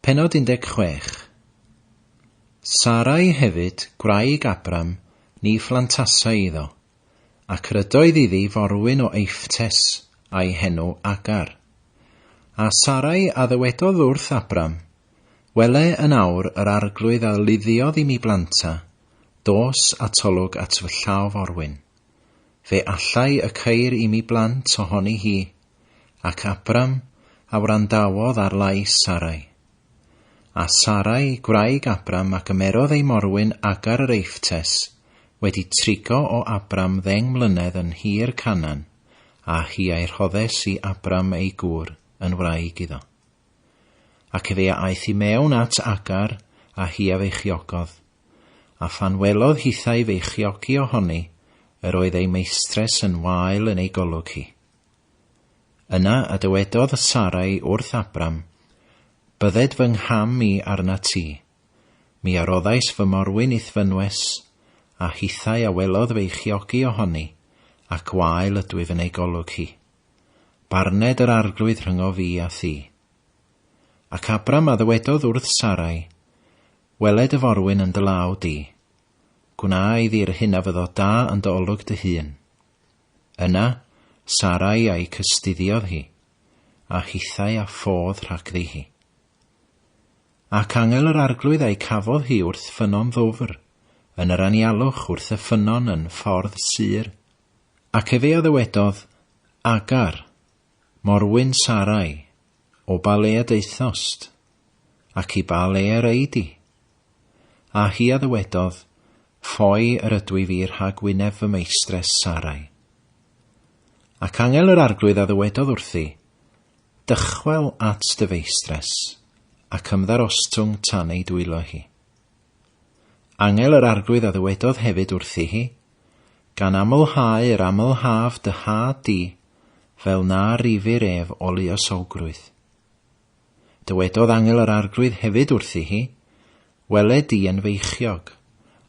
Pennod 16. Sarai hefyd, gwraig Abram, ni phlantasai iddo, ac yr ydoedd iddi forwyn o Eifftes, a'i henw Agar. A Sarai a ddywedodd wrth Abram, Wele yn awr yr Arglwydd a luddiodd i mi blanta, dos atolwg at fy llaw forwyn. Fe allai y ceir i mi blant ohoni hi. Ac Abram a wrandawodd ar lais Sarai. A Sarai, gwraig Abram, a gymerodd ei morwyn Agar yr Eifftes, wedi trigo o Abram ddeng mlynedd yn nhir Canaan, a hi a'i rhoddes i Abram ei gŵr yn wraig iddo. Ac efe a aeth i mewn at Agar, a hi a feichiogodd. A phan welodd hithau feichiogi ohoni, yr oedd ei meistres yn wael yn ei golwg hi. Yna y dywedodd Sarai wrth Abram, Bydded fy ngham i arnat ti. Mi a roddais fy morwyn i'th fynwes, a hithau a welodd feichiogi ohoni, ac wael ydwyf yn ei golwg hi. Barned yr Arglwydd rhyngo fi a thi. Ac Abram a ddywedodd wrth Sarai, Wele dy forwyn yn dy law di. Gwna iddi'r hyn a fyddo da yn dy olwg dy hun. Yna, Sarai a'i cystuddiodd hi, a hithau a ffodd rhagddi hi. Ac angel yr Arglwydd a'i cafodd hi wrth ffynnon ddwfr, yn yr anialwch wrth y ffynnon yn ffordd Sur. Ac efe a ddywedodd, Agar, morwyn Sarai, o ba le y daethost? Ac i ba le yr ei di? A hi a ddywedodd, Ffoi yr ydwyf fi rhag wyneb fy meistres Sarai. Ac angel yr Arglwydd a ddywedodd wrthi, Dychwel at dy feistres, ac ymddarostwng tan ei dwylo hi. Angel yr Arglwydd a ddywedodd hefyd wrthi hi, Gan amlhau yr amlhaf dy had di, fel na rifir ef o luosowgrwydd. Dywedodd angel yr Arglwydd hefyd wrthi hi, Wele di yn feichiog,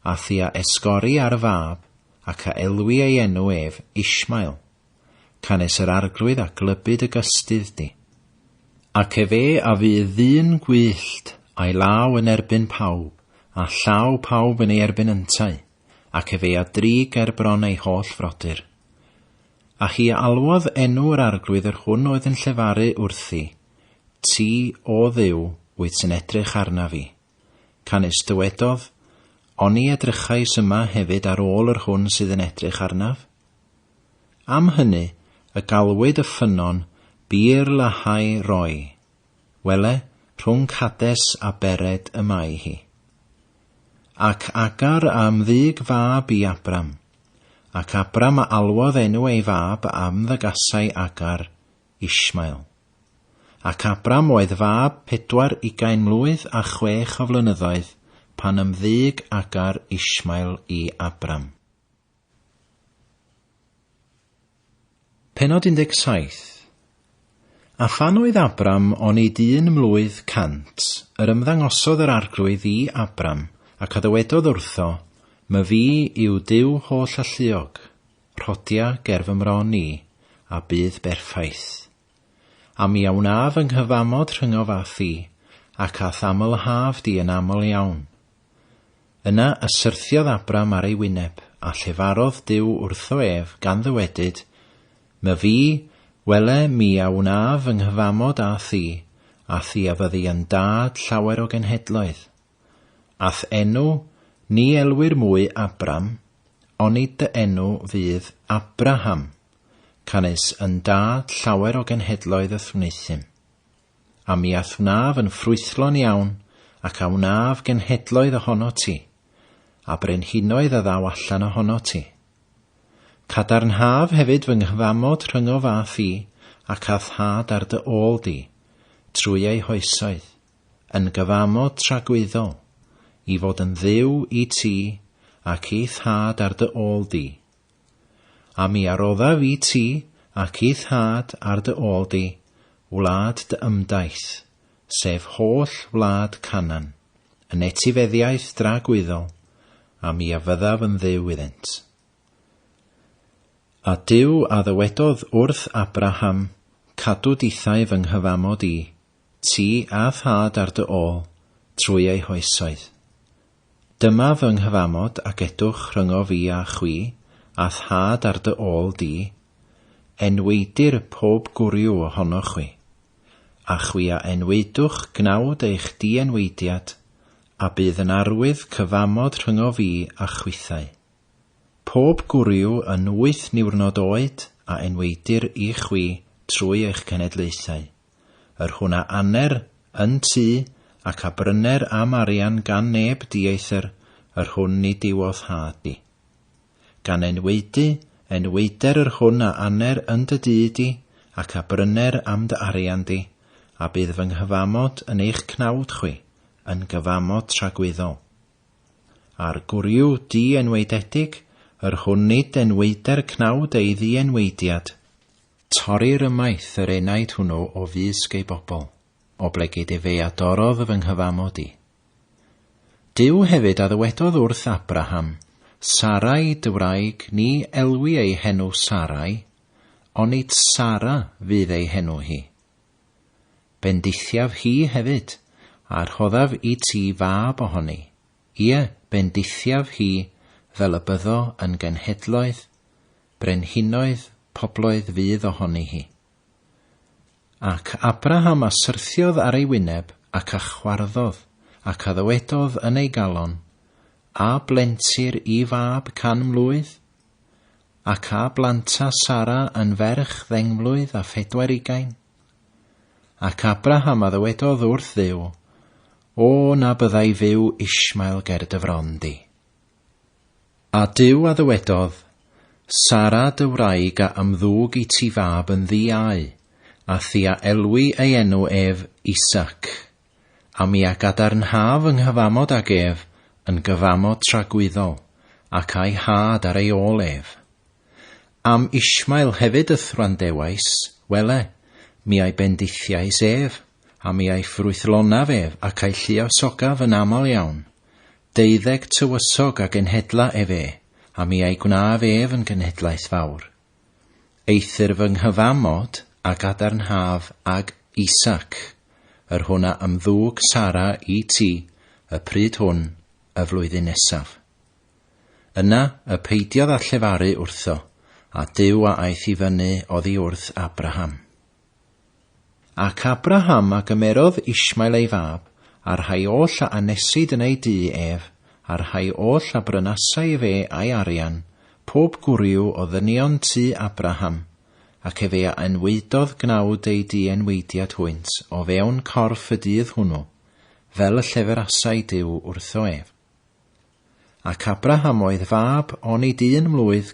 a thi a esgori ar fab, ac a elwi ei enw ef Ishmael, canys yr Arglwydd a glybu dy gystudd di. Ac efe a fydd ddyn gwyllt, a'i law yn erbyn pawb, a llaw pawb yn ei erbyn yntau, ac efe a drig ger bron ei holl frodyr. A hi a alwodd enw yr Arglwydd yr hwn oedd yn llefaru wrthi, Ti, O Dduw, wyt yn edrych arnaf fi. Canys dywedodd, Oni edrychais yma hefyd ar ôl yr hwn sydd yn edrych arnaf? Am hynny, y galwyd y ffynnon Beer Lahai Roi. Wele, rhwng Cades a Bered y mae hi. Ac Agar a ymddug fab i Abram. Ac Abram a alwodd enw ei fab a ymddygasai Agar, Ishmael. Ac Abram oedd fab 24 mlwydd a chwech o flynyddoedd pan ymddug Agar Ishmael i Abram. Pennod 17. A phan oedd Abram onid un mlwydd 100, yr ymddangosodd yr Arglwydd i Abram, ac a ddywedodd wrtho, Myfi yw Duw holl alluog, rhodia ger fy mron i, a bydd berffaith. A mi a wnaf fy nghyfamod rhyngof â thi, ac a'th amlhaf di yn aml iawn. Yna y syrthiodd Abram ar ei wyneb, a llefarodd Duw wrtho ef, gan ddywedyd, Myfi, wele, mi a wnaf fy nghyfamod â thi, a thi a fyddi yn dad llawer o genhedloedd. A'th enw, ni elwir mwy Abram, onid dy enw fydd Abraham, canys yn dad llawer o genhedloedd y'th wneuthum. A mi a'th wnaf yn ffrwythlon iawn, ac a wnaf genhedloedd ohonot ti, a brenhinoedd a ddaw allan ohonot ti. Cadarnhaf hefyd fy nghyfamod rhyngof â thi ac â'th had ar dy ôl di, trwy eu hoesoedd, yn gyfamod tragwyddol, i fod yn Dduw i ti ac i'th had ar dy ôl di. A mi a roddaf i ti ac i'th had ar dy ôl di wlad dy ymdaith, sef holl wlad Canaan, yn etifeddiaeth dragwyddol, a mi a fyddaf yn Dduw iddynt. A Duw a ddywedodd wrth Abraham, Cadw dithau fy nghyfamod i, ti a thad ar dy ôl, trwy eu hoesoedd. Dyma fy nghyfamod a gedwch rhyngo fi a chwi, a thad ar dy ôl di, enwaedir pob gwryw ohonoch chwi. A chwi a enwaedwch gnawd eich dienwaediad, a bydd yn arwydd cyfamod rhyngo fi a chwithau. Pob gwryw yn wyth niwrnod oed a enwaedir i chwi trwy eich cenedlaethau. Yr hwn a aner yn tŷ ac a bryner am arian gan neb dieithr, yr hwn nid yw o'th had di. Gan enwaedu, enwaeder yr hwn a aner yn dy dŷ di, ac a bryner am dy arian di, a bydd fy nghyfamod yn eich cnawd chwi, yn gyfamod tragwyddol. A'r gwryw di-enwaededig, yr hwn nid enwaeder cnawd ei ddi-enwaediad, Torrir ymaith yr enaid hwnnw o fysg ei bobl, oblegid efe a dorrodd fy nghyfamod i. Duw hefyd a ddywedodd wrth Abraham, Sarai dy wraig, ni elwi ei henw Sarai, onid Sara fydd ei henw hi. Bendithiaf hi hefyd, a rhoddaf i ti fab ohoni, ie, bendithiaf hi fel y byddo yn genhedloedd, Brenhinoedd pobloedd fydd ohoni hi. Ac Abraham a syrthiodd ar ei wyneb, ac a chwarddodd, ac a ddywedodd yn ei galon, A blentir i fab 100 mlwydd? Ac a blanta Sara yn ferch 124? Ac Abraham a ddywedodd wrth Dduw, O na byddai fyw Ishmael ger dy fron di. A Duw a ddywedodd, Sara dy wraig a ymddwg i ti fab yn ddi-au, a thi a elwi ei enw ef Isaac. A mi a gadarnhaf fy nghyfamod ag ef yn gyfamod tragwyddol, ac a'i had ar ei ôl ef. Am Ishmael hefyd y'th wrandewais, wele, mi a'i bendithiais ef, a mi a'i ffrwythlonaf ef, ac a'i lluosogaf yn aml iawn. 12 tywysog a genhedla efe, a mi a'i gwnaf ef yn genhedlaeth fawr. Eithr fy nghyfamod a gadarnhaf ag Isaac, yr hwn a ymddwg Sara i ti y pryd hwn y flwyddyn nesaf. Yna y peidiodd â llefaru wrtho, a Duw a aeth i fyny oddi wrth Abraham. Ac Abraham a gymerodd Ishmael ei fab, a'r rhai oll a anesid yn ei dŷ ef, a'r rhai oll a brynasai efe a'i arian, pob gwryw o ddynion tŷ Abraham, ac efe a enwaedodd gnawd eu dienwaediad hwynt o fewn corff y dydd hwnnw, fel y lleferasai Duw wrtho ef. Ac Abraham oedd fab onid 100 mlwydd,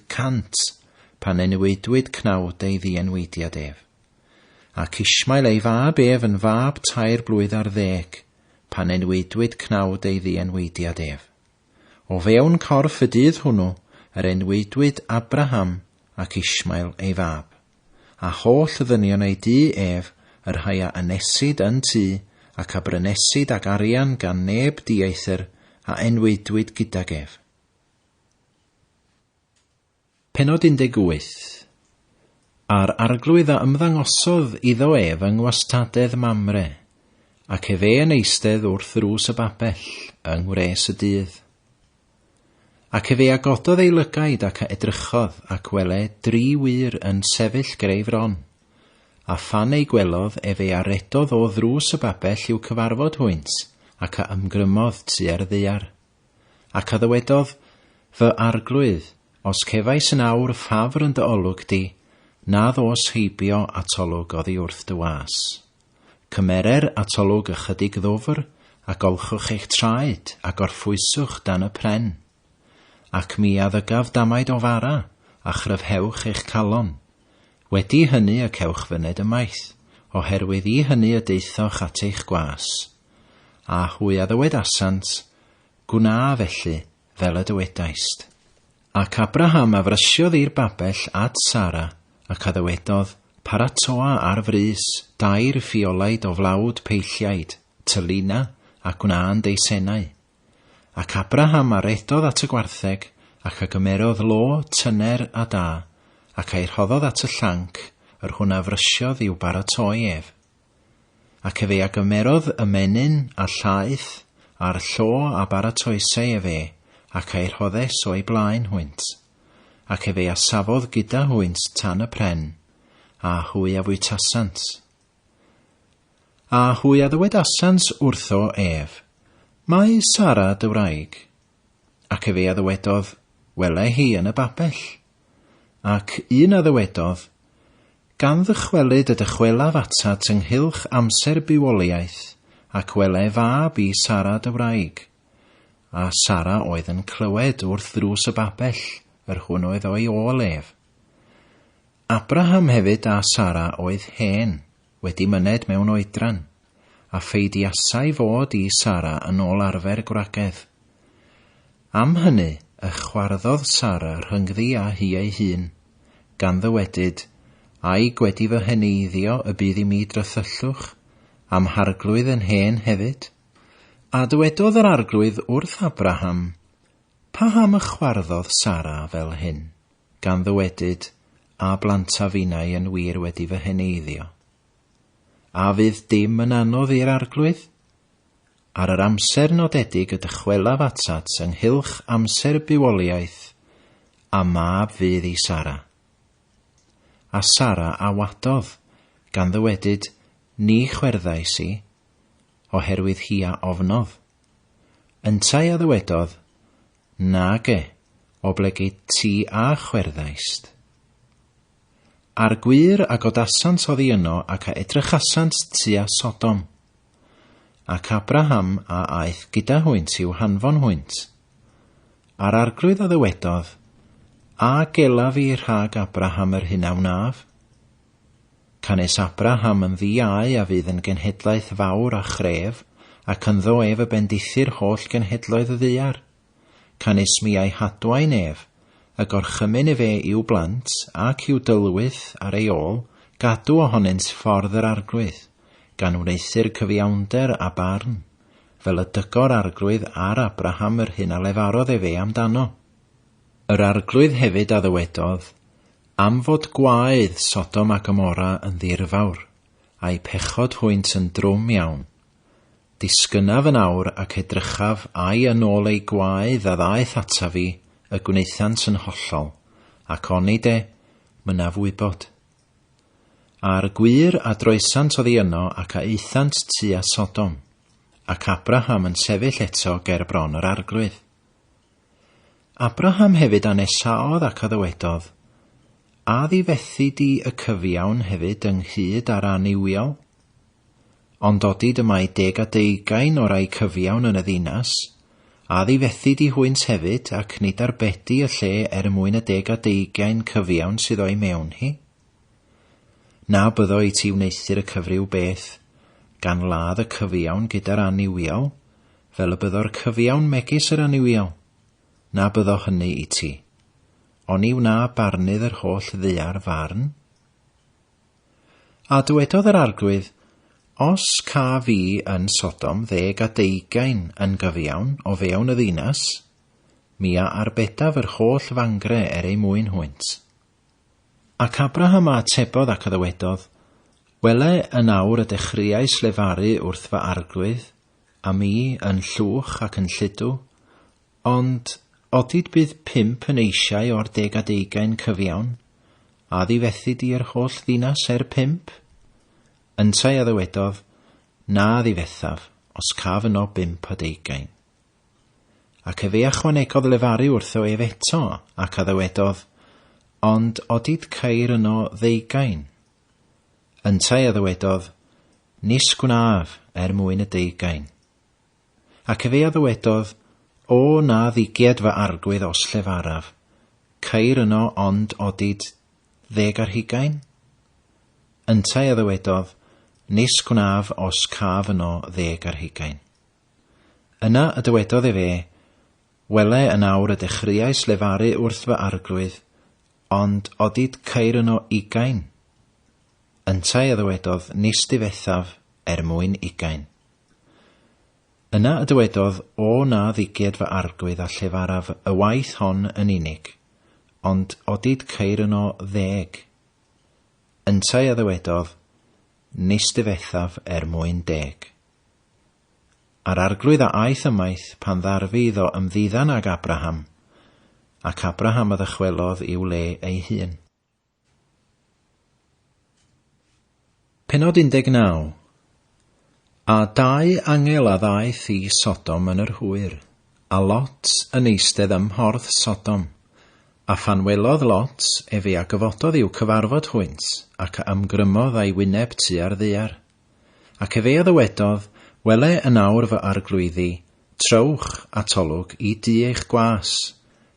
pan enwaedwyd cnawd ei ddienwaediad ef. Ac Ishmael ei fab ef yn fab 13, pan enwaedwyd cnawd ei ddienwaediad ef. O fewn corff y dydd hwnnw, yr enwaedwyd Abraham ac Ishmael ei fab. A holl ddynion ei dŷ ef, y rhai a anesid yn tŷ, ac a brynesid ag arian gan neb dieithr, a enwaedwyd gydag ef. Pennod 18. A'r Arglwydd a ymddangosodd iddo ef yng ngwastadedd Mamre, ac efe yn eistedd wrth ddrws y babell, yng ngwres y dydd. Ac efe a gododd ei lygaid ac a edrychodd, ac wele, dri ŵyr yn sefyll ger ei fron. A phan eu gwelodd, efe a redodd o ddrws y babell i'w cyfarfod hwynt, ac a ymgrymodd tua'r ddaear. Ac a ddywedodd, Fy Arglwydd, os cefais yn awr ffafr yn dy olwg di, na ddos heibio atolwg oddi wrth dy was. Cymerer atolwg ychydig ddwfr, a golchwch eich traed, a gorffwyswch dan y pren. Ac mi a ddygaf damaid o fara, a chryfhewch eich calon. Wedi hynny y cewch fyned ymaith, oherwydd i hynny y daethoch at eich gwas. A hwy a ddywedasant, Gwna felly, fel y dywedaist. Ac Abraham a frysiodd i'r babell at Sara, ac a ddywedodd, Paratoa ar frys dair ffiolaid o flawd peilliaid, tylina, a gwna'n deisennau. Ac Abraham a redodd at y gwartheg, ac a gymerodd lo tyner a da, ac a'i rhoddodd at y llanc, yr hwn a frysiodd i'w baratoi ef. Ac efe a gymerodd y menyn a llaeth a'r llo a baratoesai efe, ac a'i rhoddes o'i blaen hwynt. Ac efe a safodd gyda hwynt tan y pren, a hwy a fwytasant. A hwy a ddywedasant wrtho ef, Mae Sara dy wraig. Ac efe a ddywedodd, Wele hi yn y babell. Ac un a ddywedodd, Gan ddychwelyd y dychwelaf atat ynghylch amser bywoliaeth, ac wele fab i Sara dy wraig. A Sara oedd yn clywed wrth ddrws y babell, yr hwn oedd o'i ôl ef. Abraham hefyd a Sara oedd hen, wedi myned mewn oedran, a pheidiasai fod i Sara yn ôl arfer gwragedd. Am hynny, y chwarddodd Sara rhyngddi â hi ei hun, gan ddywedyd, Ai gwedi fy heneiddio y bydd i mi drythyllwch, a'm harglwydd yn hen hefyd? A dywedodd yr Arglwydd wrth Abraham, Paham y chwarddodd Sara fel hyn? gan ddywedyd, A blantaf finnau yn wir wedi fy heneiddio? A fydd dim yn anodd i'r Arglwydd? Ar yr amser nodedig y dychwelaf atat ynghylch amser bywoliaeth, a mab fydd i Sara. A Sara a wadodd, gan ddywedyd, Ni chwerddais i, oherwydd hi a ofnodd. Yntau a ddywedodd, Nage, oblegid ti a chwerddaist. A'r gwŷr a godasant oddi yno ac a edrychasant tua Sodom. Ac Abraham a aeth gyda hwynt i'w hanfon hwynt. A'r Arglwydd a ddywedodd, A gelaf fi rhag Abraham yr hyn a wnaf? Canys Abraham yn ddi-iau a fydd yn genhedlaeth fawr a chref, ac ynddo ef y bendithir holl genhedloedd y ddaear. Canys mi a'i hadwaen ef, y gorchymyn efe i'w blant, ac i'w dylwyth ar ei ôl, gadw ohonynt ffordd yr Arglwydd, gan wneuthur cyfiawnder a barn, fel y dygo'r Arglwydd ar Abraham yr hyn a lefarodd efe amdano. Yr Arglwydd hefyd a ddywedodd, Am fod gwaedd Sodom a Gomorra yn ddirfawr, a'u pechod hwynt yn drwm iawn. Disgynnaf yn awr ac edrychaf ai yn ôl eu gwaedd a ddaeth ataf fi y gwnaethant yn hollol, ac onid e, mynnaf wybod. A'r gwŷr a droesant oddi yno ac a aethant tua Sodom, ac Abraham yn sefyll eto ger bron yr Arglwydd. Abraham hefyd a nesaodd ac a ddywedodd, A ddifethi di y cyfiawn hefyd ynghyd â'r annuwiol? Ond odid y mae deg a deugain o rai cyfiawn yn y ddinas, a ddifethi di hwynt hefyd, ac nid arbedi y lle er mwyn y deg a deugain cyfiawn sydd o'i mewn hi? Na byddo i ti wneuthur y cyfryw beth, gan ladd y cyfiawn gyda'r annuwiol, fel y byddo'r cyfiawn megis yr annuwiol, na byddo hynny i ti. Oni wna barnydd yr holl ddaear farn? A dywedodd yr Arglwydd, Os ca fi yn Sodom ddeg a deugain yn gyfiawn o fewn y ddinas, mi a arbedaf yr holl fangre er eu mwyn hwynt. Ac Abraham a atebodd ac a ddywedodd, Wele, yn awr y dechreuais lefaru wrth fy Arglwydd, a mi yn llwch ac yn lludw, ond odid bydd pump yn eisiau o'r deg a deugain cyfiawn, a ddifethid i yr holl ddinas er pump? Yntau a ddywedodd, Na ddifethaf, os caf yno bump a deugain. Ac efe a chwanegodd lefaru wrtho ef eto, ac a ddywedodd, Ond odid ceir yno ddeugain? Yntau a ddywedodd, Nis gwnaf, er mwyn y deugain. Ac efe a ddywedodd, O na ddigied fy arglwydd os llefaraf, ceir yno ond odid ddeg ar hugain? Yntau a ddywedodd, Nis gwnaf os caf yno ddeg ar hugain. Yna y dywedodd efe, Wele yn awr y dechreuais lefaru wrth fy arglwydd, ond odid ceir yno ugain? Yntau a ddywedodd, Nis difethaf, er mwyn ugain. Yna y dywedodd, O na ddigied fy arglwydd a llefaraf y waith hon yn unig, ond odid ceir yno ddeg. Yntau a ddywedodd, nis difethaf er mwyn deg. A'r Arglwydd a aeth ymaith pan ddarfu iddo ymddiddan ag Abraham, ac Abraham a ddychwelodd i'w le ei hun. Pennod 19. A dau angel a ddaeth i Sodom yn yr hwyr, a Lot yn eistedd ym mhorth Sodom. A phan welodd Lot, efe a gyfododd i'w cyfarfod hwynt, ac a ymgrymodd â'i wyneb tua'r ddaear. Ac efe a ddywedodd, Wele yn awr fy arglwyddi, trowch, atolwg, i dŷ eich gwas,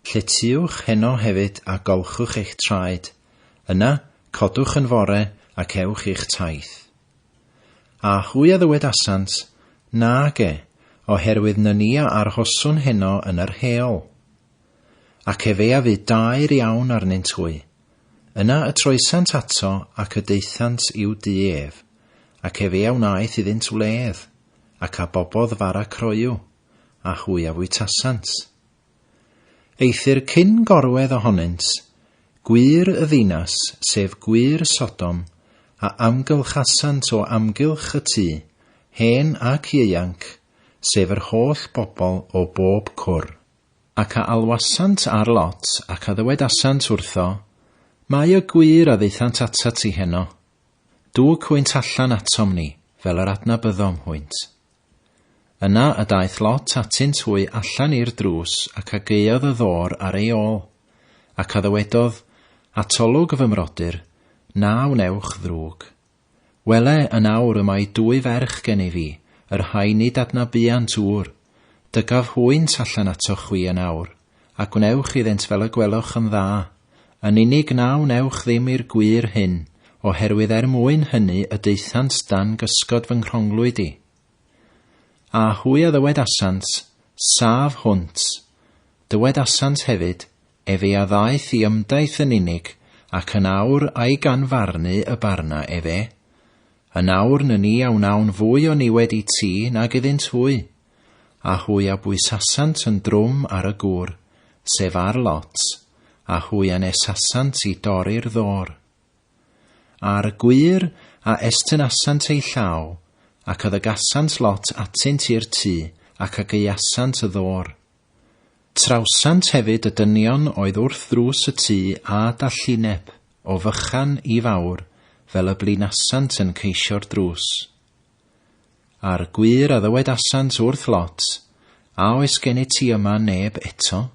lletyuwch heno hefyd a golchwch eich traed, yna, codwch yn fore ac ewch i'ch taith. A hwy a ddywedasant, Nage, oherwydd nyni a arhoswn heno yn yr heol. Ac efe a fu daer iawn arnynt hwy. Yna y troesant ato ac y daethant i'w dŷ ef, ac efe a wnaeth iddynt wledd, ac a bobodd fara croyw, a hwy a fwytasant. Eithr cyn gorwedd ohonynt, gwŷr y ddinas, sef gwŷr Sodom, a amgylchasant o amgylch y tŷ, hen ac ieuanc, sef yr holl bobl o bob cwr. Ac a alwasant ar Lot, ac a ddywedasant wrtho, Mae y gwŷr a ddaethant atat ti heno. Dwg hwynt allan atom ni, fel yr adnabyddom hwynt. Yna y daeth Lot atynt hwy allan i'r drws, ac a gaeodd y ddôr ar ei ôl, ac a ddywedodd, Atolwg fy mrodyr, na wnewch ddrwg. Wele, yn awr y mae dwy ferch gennyf fi, y rhai nid adnabuant ŵr. Dygaf hwynt allan atoch chwi yn awr, a gwnewch iddynt fel y gweloch yn dda. Yn unig na wnewch ddim i'r gwŷr hyn, oherwydd er mwyn hynny y daethant dan gysgod fy nghronglwyd i. A hwy a ddywedasant, Saf hwnt. Dywedasant hefyd, Efe a ddaeth i ymdaith yn unig, ac yn awr a'i gan farnu y barna efe. Yn awr nyni a wnawn fwy o niwed i ti nag iddynt hwy. A hwy a bwysasant yn drwm ar y gŵr, sef ar Lot, a hwy a nesasant i dorri'r ddôr. A'r gwŷr a estynasant eu llaw, ac a ddygasant Lot atynt i'r tŷ, ac a gaeasant y ddôr. Trawsant hefyd y dynion oedd wrth ddrws y tŷ a dallineb, o fychan i fawr, fel y blinasant yn ceisio'r drws. A'r gwŷr a ddywedasant wrth Lot, A oes gennyt ti yma neb eto?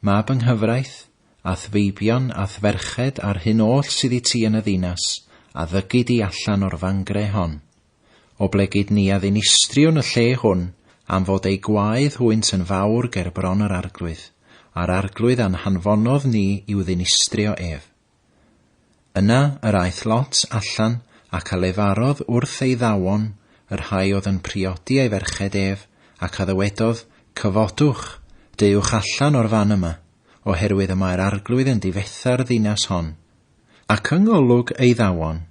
Mab yng nghyfraith, a'th feibion a'th ferched a'r hyn oll sydd i ti yn y ddinas, a ddygi di allan o'r fangre hon. Oblegid ni a ddinistriwn y lle hwn, am fod eu gwaedd hwynt yn fawr ger bron yr Arglwydd, a'r Arglwydd a'n hanfonodd ni i'w ddinistrio ef. Yna yr aeth Lot allan ac a lefarodd wrth ei ddawon, y rhai oedd yn priodi ei ferched ef, ac a ddywedodd, Cyfodwch, deuwch allan o'r fan yma, oherwydd y mae'r Arglwydd yn difetha'r ddinas hon. Ac yng ngolwg ei ddawon,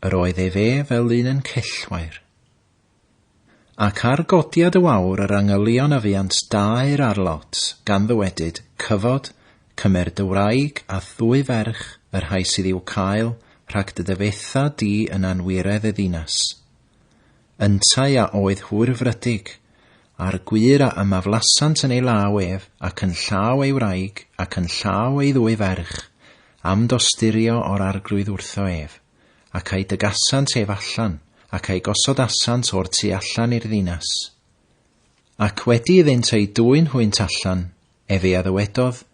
yr oedd ef e fel un yn cellwair. Ac ar godiad y wawr yr angylion a fuant daer ar Lot, gan ddywedyd, Cyfod, cymer dy wraig a'th ddwy ferch, y rhai sydd i'w cael, rhag dy ddyfetha di yn anwiredd y ddinas. Yntau a oedd hwyrfrydig, a'r gwŷr a ymaflasant yn ei law ef, ac yn llaw ei wraig, ac yn llaw ei ddwy ferch, am dosturio o'r Arglwydd wrtho ef, ac a'i dygasant ef allan, ac a'i gosodasant o'r tu allan i'r ddinas. Ac wedi iddynt eu dwyn hwynt allan, efe a ddywedodd,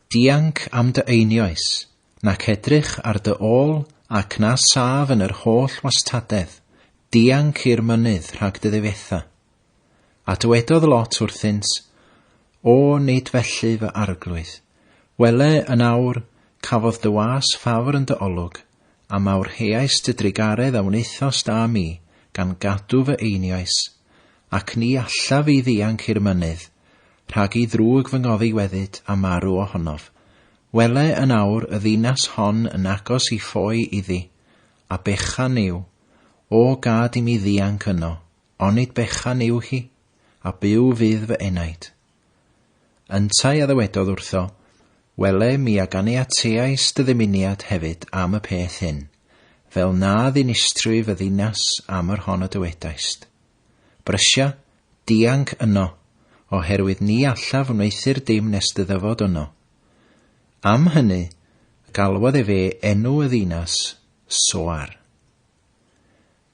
Dianc am dy einioes, nac edrych ar dy ôl ac na saf yn yr holl wastadedd, dianc i'r mynydd rhag dy ddifetha. A dywedodd Lot wrthynt, O, nid felly, fy arglwydd. Wele, yn awr, cafodd dy was ffafr yn dy olwg, a mawrheais dy drugaredd a wnaethost â mi, gan gadw fy einioes, ac ni allaf i ddianc i'r mynydd, rhag i ddrwg fy ngoddiweddyd a marw ohonof. Wele, yn awr, y ddinas hon yn agos i ffoi iddi, a bechan yw, O, gad i mi ddianc yno, onid bechan yw hi? A byw fydd fy enaid. Yntau a ddywedodd wrtho, Wele, mi a ganiateais dy ddymuniad hefyd am y peth hyn. fel na ddinistrwyf y ddinas am yr hon y dywedaist. Brysia, dianc yno, oherwydd ni allaf wneuthur dim nes dy ddyfod yno. Am hynny, galwodd efe enw y ddinas Soar.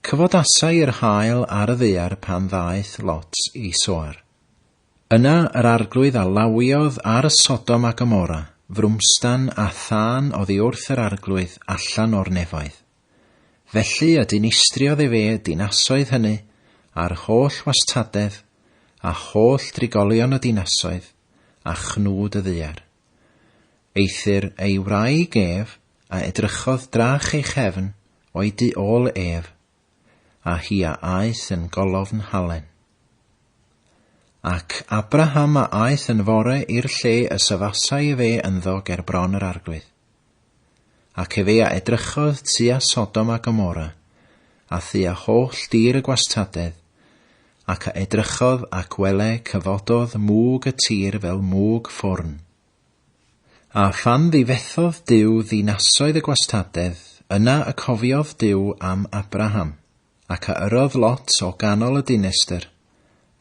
Cyfodasai yr haul ar y ddaear pan ddaeth Lot i Soar. Yna yr Arglwydd a lawiodd ar Sodom a Gomorra frwmstan a thân oddi wrth yr Arglwydd allan o'r nefoedd. Felly y dinistriodd efe y dinasoedd hynny, a'r holl wastadedd, a holl drigolion y dinasoedd, a chnwd y ddaear. Eithr ei wraig ef a edrychodd drach ei chefn o'i du ôl ef, a hi a aeth yn golofn halen. Ac Abraham a aeth yn fore i'r lle y safasai efe ynddo ger bron yr Arglwydd. Ac efe a edrychodd tua Sodom a Gomorra, a thua holl dir y gwastadedd, ac a edrychodd ac wele cyfododd mwg y tir fel mwg ffwrn. A phan ddifethodd Duw ddinasoedd y gwastadedd, yna y cofiodd Duw am Abraham, ac a yrrodd Lot o ganol y dinistr,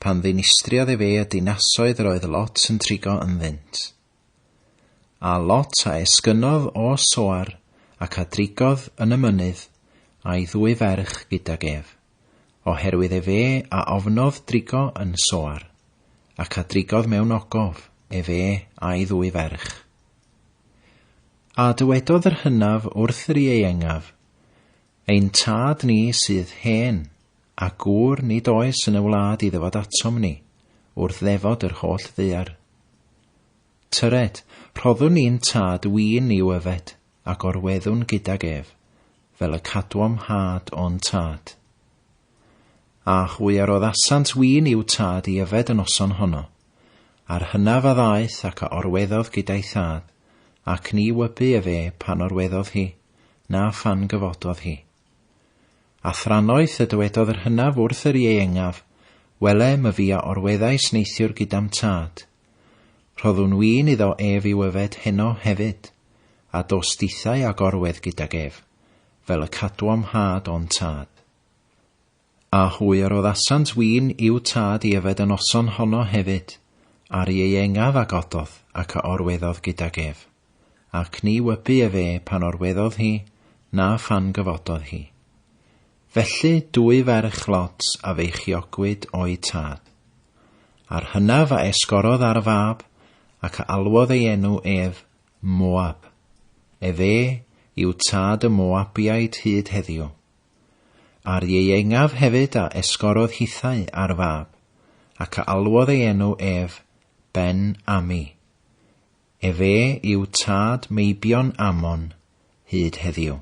pan ddinistriodd efe y dinasoedd yr oedd Lot yn trigo ynddynt. A Lot a esgynnodd o Soar, ac a drigodd yn y mynydd, a'i ddwy ferch gydag ef, oherwydd efe a ofnodd drigo yn Soar. Ac a drigodd mewn ogof, efe a'i ddwy ferch. A dywedodd yr hynaf wrth yr ieuengaf, Ein tad ni sydd hen, a gŵr nid oes yn y wlad i ddyfod atom ni, wrth ddefod yr holl ddaear. Tyred, rhoddwn ni'n tad win i'w yfed, a gorweddwn gydag ef, fel y cadwom had o'n tad. A hwy a roddasant win i'w tad i yfed y noson honno. A'r hynaf a ddaeth ac a orweddodd gyda'i thad, ac ni wybu efe pan orweddodd hi, na phan gyfododd hi. A thrannoeth y dywedodd yr hynaf wrth yr ieuengaf, Wele, myfi a orweddais neithiwr gyda'm tad. Rhoddwn win iddo ef i'w yfed heno hefyd, a dos dithau a gorwedd gydag ef, fel y cadwom had o'n tad. A hwy a roddasant win i'w tad i yfed y noson honno hefyd, a'r ieuengaf a gododd ac a orweddodd gydag ef. Ac ni wybu efe pan orweddodd hi, na phan gyfododd hi. Felly dwy ferch Lot a feichiogwyd o'u tad. A'r hynaf a esgorodd ar fab, ac a alwodd ei enw ef Moab. Efe yw tad y Moabiaid hyd heddiw. A'r ieuengaf hefyd a esgorodd hithau ar fab, ac a alwodd ei enw ef Ben Ami. Efe yw tad meibion Ammon hyd heddiw.